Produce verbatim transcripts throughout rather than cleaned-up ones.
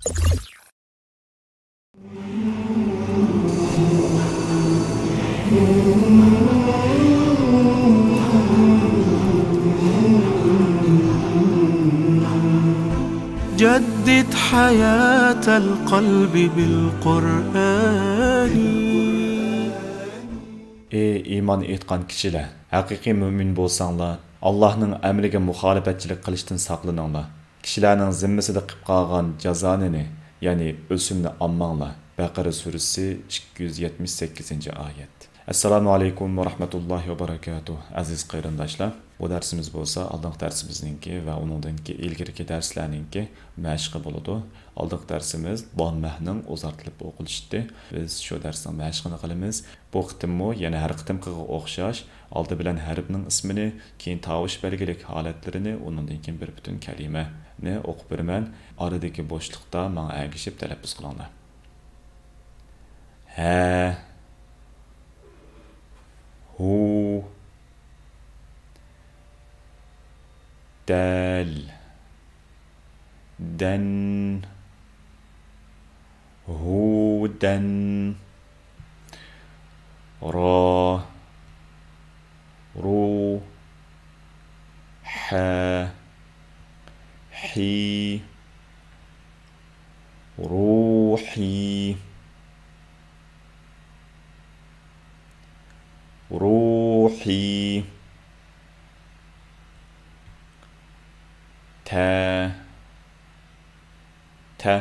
جدد حياة القلب بالقرآن. ئى ئىمان ئېيتقان كىشىلەر، ھەقىقىي مۆمىن بولساڭلار، ئاللاھنىڭ ئەمرىگە مۇخالىپەتچىلىك قىلىشتىن ساقلىنىڭلار. كىشىلەرنىڭ زىممىسىدە قىپ قالغان جازانىنى، يەنى ئۆسۈمنى ئالماڭلار. بەقەرە سۈرىسى، ئىككى يۈز يەتمىش سەككىزىنچى ئايەت. ئەسسالامۇ ئەلەيكۇم ۋە رەھمەتۇللاھى ۋە بەرەكاتۇھ، ئەزىز قېرىنداشلار. بۇ دەرسىمىز بولسا ئالدىنقى دەرسىمىزنىڭكى ۋە ئۇنىڭدىن كېيىن ئىلگىرىكى دەرسلەرنىڭكى مەشقى بولىدۇ. ئالدىنقى دەرسىمىز داممەنىڭ ئۇزارتىلىپ ئوقۇلۇشى. بىز شۇ دەرسنىڭ مەشقىنى قىلىمىز. بۇ قېتىممۇ يەنە ھەر قېتىمقىغا ئوخشاش، ئالدى بىلەن ھەرپنىڭ ئىسمىنى، كېيىن تاۋۇش بەلگىلىك ھالەتلىرىنى، ئۇنىڭدىن كېيىن بىر پۈتۈن كەلىمەنى ئوقۇپ بېرىمەن. ئارىدىكى بوشلۇقتا ماڭا ئەگىشىپ تەلەپپۇز قىلىڭلار. ھە، ھۇ، دەل، دەن، ھۇدەن، را، رۇ، ھە، ھى، روحى، روحى. تە، تە،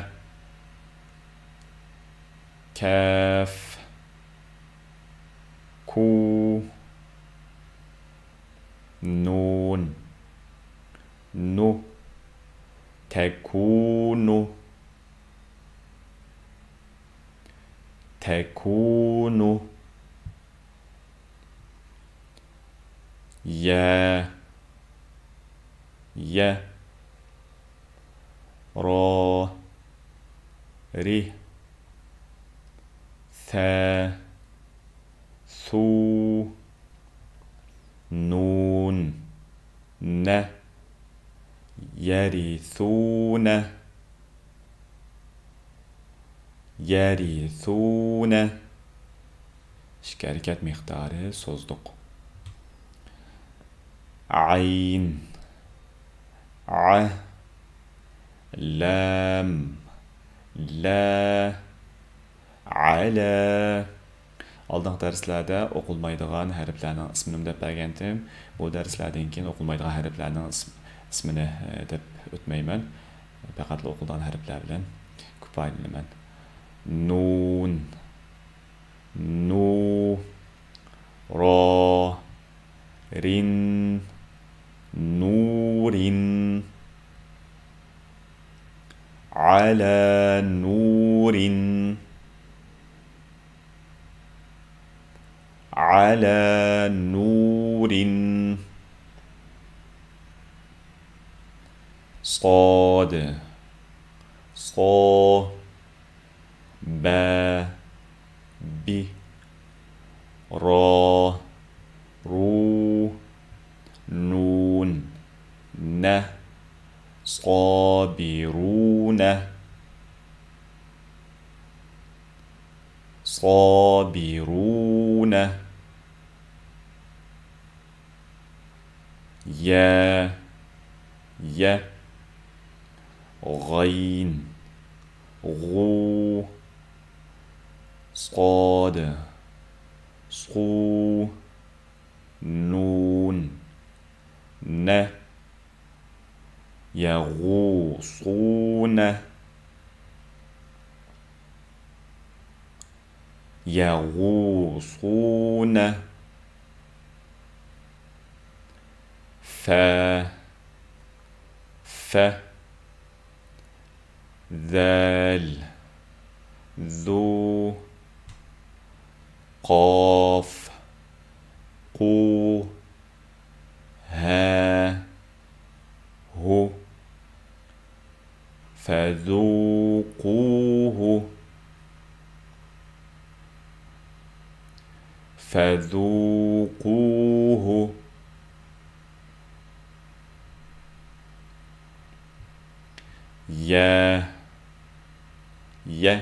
كاف، كۇ، نۇن، نۇ، تەكۇنۇ، تەكۇنۇ. يە، يە، را، رى، ثە، ثۇ، نۇن، نە، يەرىثۇنە. يەرىثۇنە. ئىككى ھەرىكەت مىقدارى سوزدۇق. ئەين. ئە. لام. لا. ئەلە. ئالدىنقى دەرسلەردە ئوقۇلمايدىغان ھەرپلەرنىڭ ئىسمىنىمۇ دەپ بەرگەنتىم. بۇ دەرسلەردىن كېيىن ئوقۇلمايدىغان ھەرپلەرنىڭ ئىسم-، ئىسمىنى، ئە، دەپ ئۆتمەيمەن. پەقەتلا ئوقۇلىدىغان ھەرپلەر بىلەن كۇپايىلىنىمەن. نۇن. نۇ. را. رىن. نۇرىن. عەلە نۇرىن. عەلە نۇرىن. صاد. صا. بە. بى. را. رۇ. نۇن. نە. صابرون. صابرون. يە. يە. غەين. غۇ. صاد. صۇ. نۇن. نە. يەغۇصۇنە. يەغۇصۇنە. فە. فە. ذال. ذۇ. قاف. قۇ. ھا. ھۇ. فذوقوه. فذوقوه. يا. يە،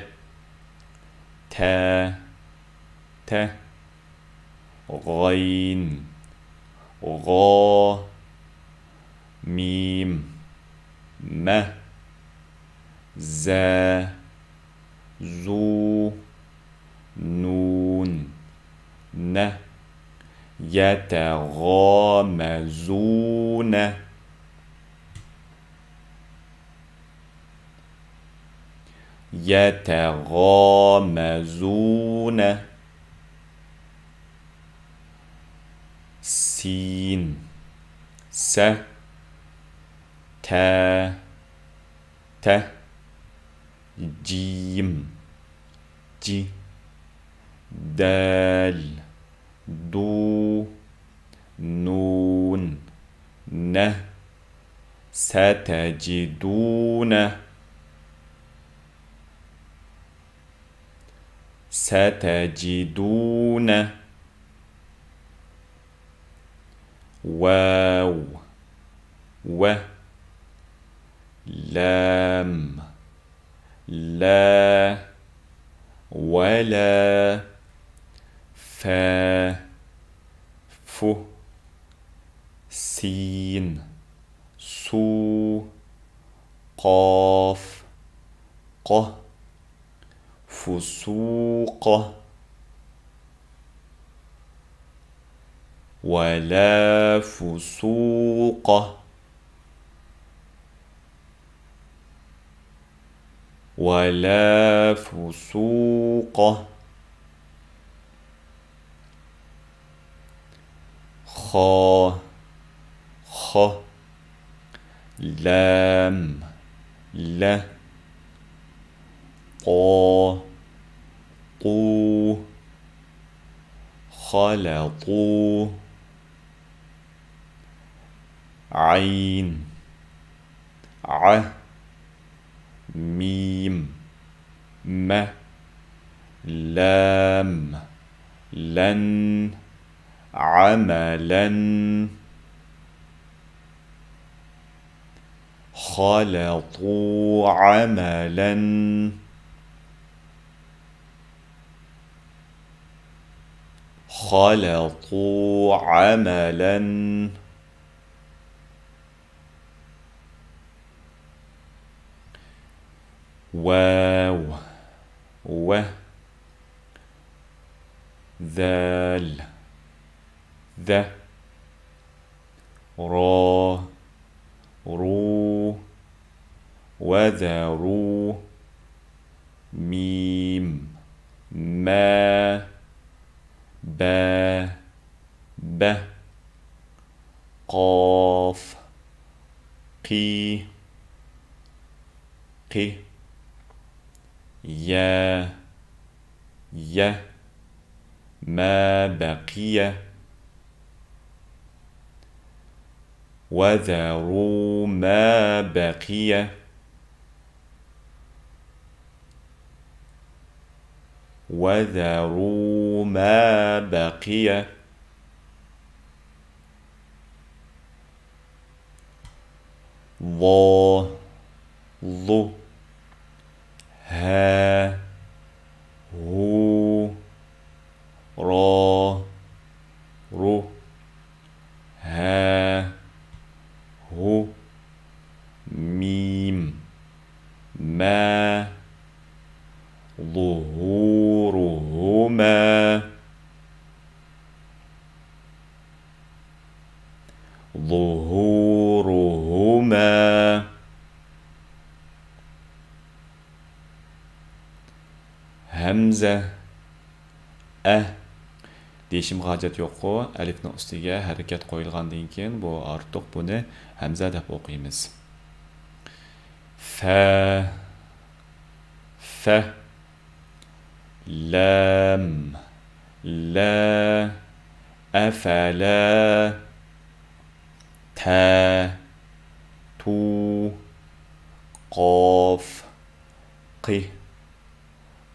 تە، تە، غەين، غا، مىم، مە، زە، زۇ، نۇن، نە، يەتەغامەزۇنە. يتغامزون. سين، سە، تە، تە، جيم، جي، دال، دو، نون، نە، ستجدون، ستجدون. واو، و، لام، لا، ولا، فا، ف، سين، سو، قاف، ق، فسوق، ولا فسوق، ولا فسوق. خا، خ، لام، ل، قا، قو، خلقو. عين، ع، ميم، م، لام، لن، عملا. خلطوا عملا. خلطوا عملا. واو، و، ذال، ذ، را، رو، وذروا، ميم، ما، با، ب، قاف، قي، ق، يا، ي، ما بقي. وذروا ما بقي. وذروا ما بقي. ظا، ظ، ها، هو، را، رو، ها، هو، ميم، ما، ظهورهما. ظهورهما. ھەمزە، ئە دېيىشىمگە ھاجەت يوققۇ، ئەلىفنىڭ ئۈستىگە ھەرىكەت قويۇلغاندىن كېيىن بۇ ئارتۇق، بۇنى ھەمزە دەپ ئوقۇيمىز. فە، فە. لام، لا، أفلا، تا، تو، قاف، ق،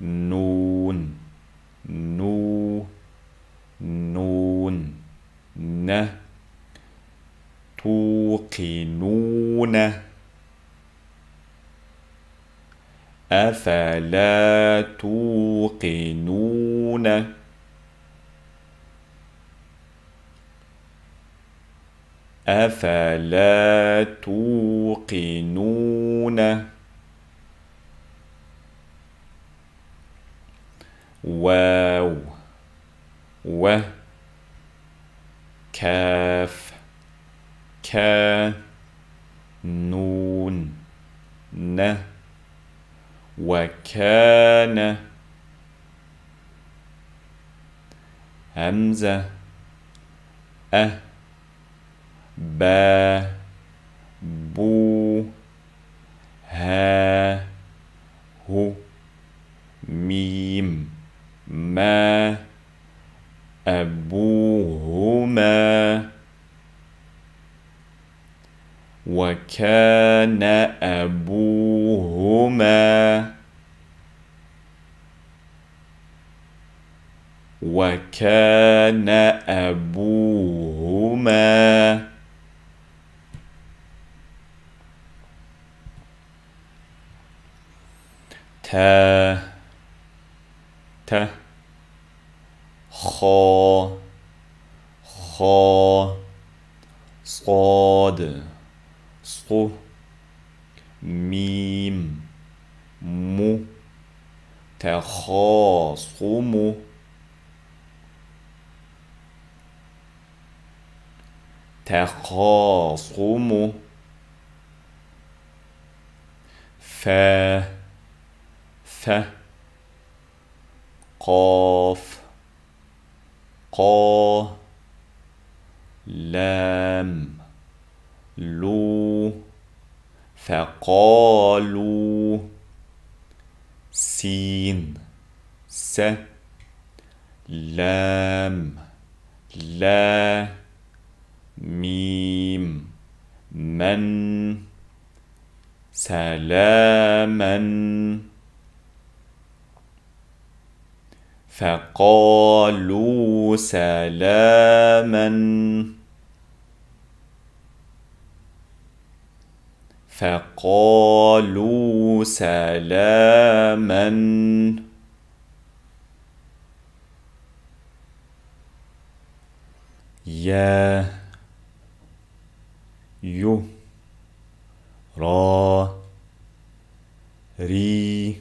نون، نو، نون، ن، توقنون. أفلا توقنون؟ أفلا توقنون؟ واو، و، كاف، ك، نون، ن، وكان. همزة، أ، با، بو، ها، هو، ميم، ما، أبوهما. وكان أبوهما، وكان أبوهما. تا، ت، خا، خا، صاد، صو، ميم، مو، تخاصمو، تخاصمو. ف، ف، قاف، قا، لام، لو، فقالوا. سين، س، لام، لا، ميم، من، سلاما. فقالوا سلاما. فقالوا سلاما. يا، يو، را، ري،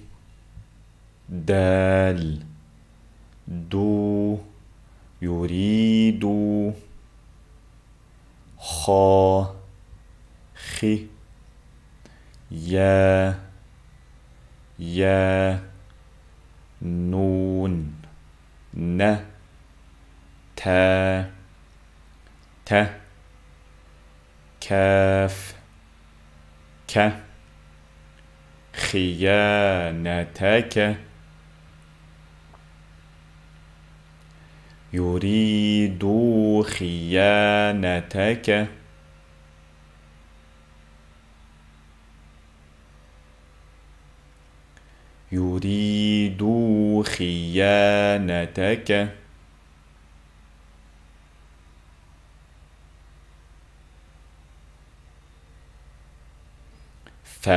دال، دو، يريد، خا، خي، يا، يا، نون، ن، تا، ت، كاف، ك، خيانتك، يريد خيانتك، يريد خيانتك. ف،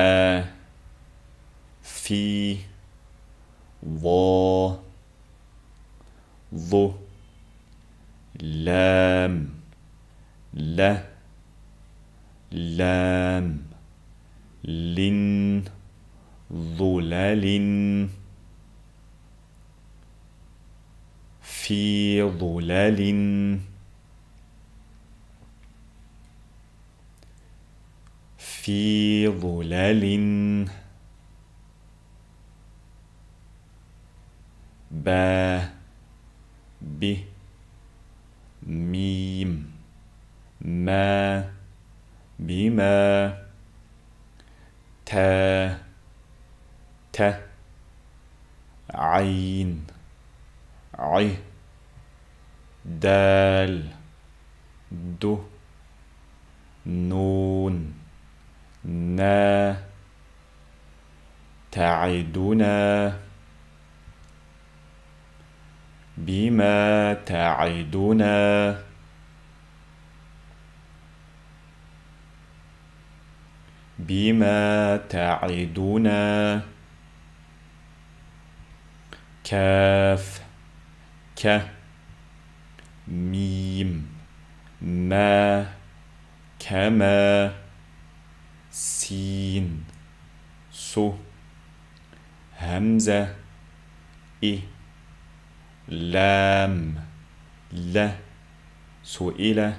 في، ظا، ظو، لام، ل، لام، لن، ظلل، في ظلل، في ظلل. با، ب، ميم، ما، بما. تا، ت، عين، ع، دال، د، نون، ن، تعدنا، بما تعدنا، بما تعدنا. كاف، كە، مىم، مە، كەمە، سىن، سۇ، ھەمزە، ئى، لام، لە، سۇئىلە،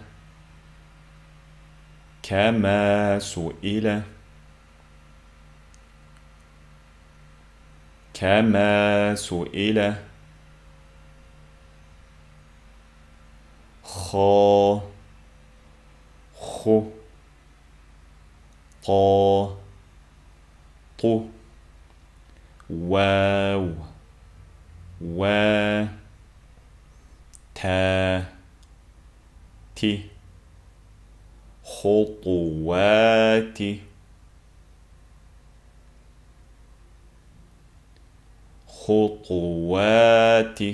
كەمە سۇئىلە، كەمە سۇئىلە، خا، خۇ، قا، قۇ، ۋاۋ، ۋە، تە، تى، خۇقۇۋەتى، خۇقۇۋەتى.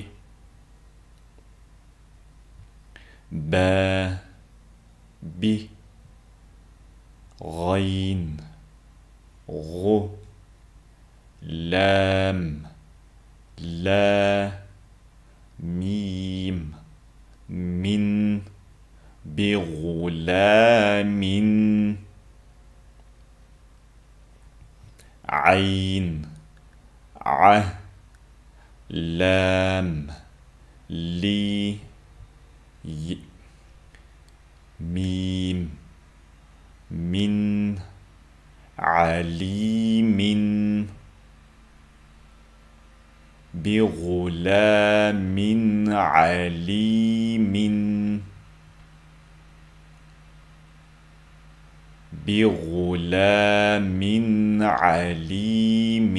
بە، بى، غەين، غۇ، لام، لە، مىم، مىن، بىغۇلامىن. عين، ع، لام، لي، ي، ميم، من، عليم. بغلام عليم. بغلام عليم.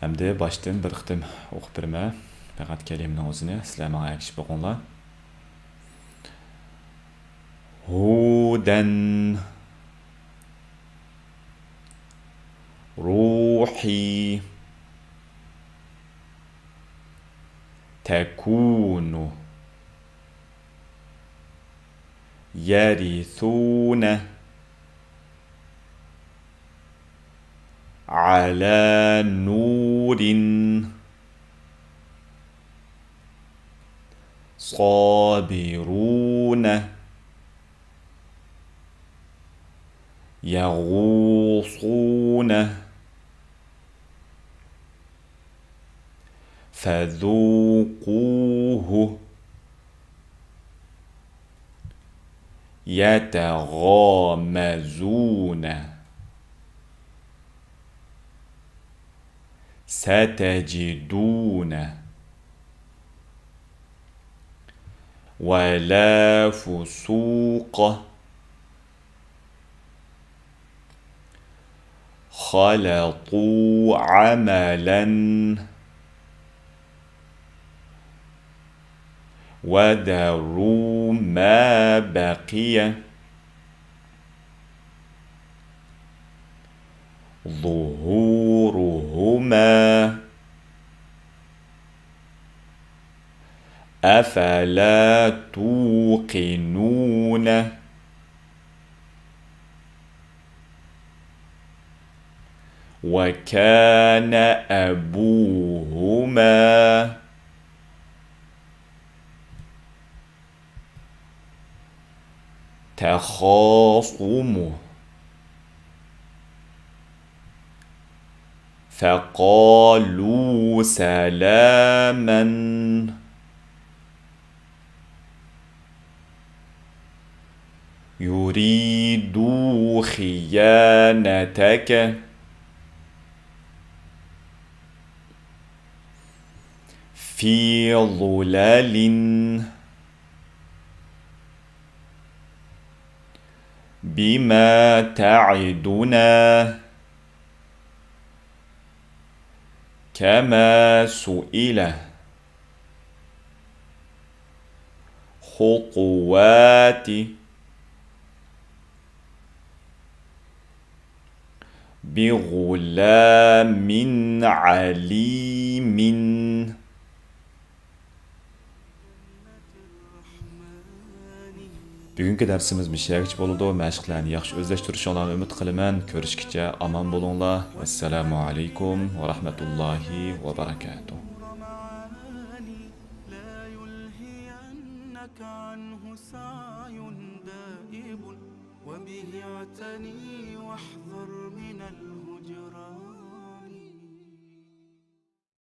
ئەمدى باشتىن بىر قېتىم ئوقۇپ بېرىمەن. پەقەت كەلىمىنىڭ ئۆزىنى سىلەر ماڭا ئەگىشىپ ئوقۇڭلار. هدى. روحي. تكون. يرثون. على نور. صابرون. يغوصون. فذوقوه. يتغامزون. ستجدون. ولا فسوق. خلطوا عملا. وذروا ما بقي. ظهورهما. أفلا توقنون. وكان أبوهما. تخاصم. فقالوا سلاما. يريدوا خيانتك. في ظلل. بما تعدنا. كما سئل. خطوات. بغلام عليم. بۈگۈنكى دەرسىمىز مۇشۇ يەرگىچە بولىدۇ. مەشىقلەرنى ياخشى ئۆزلەشتۈرۈشۈڭلارنى ئۈمىد قىلىمەن. كۆرۈشكىچە ئامان بولۇڭلار. ۋەسسالامۇ ئەلەيكۇم ۋە رەھمەتۇللاھى ۋە بەرەكاتۇھ. لا يلهينك عنه سعي دائب، وبه اعتني واحذر من الهجران.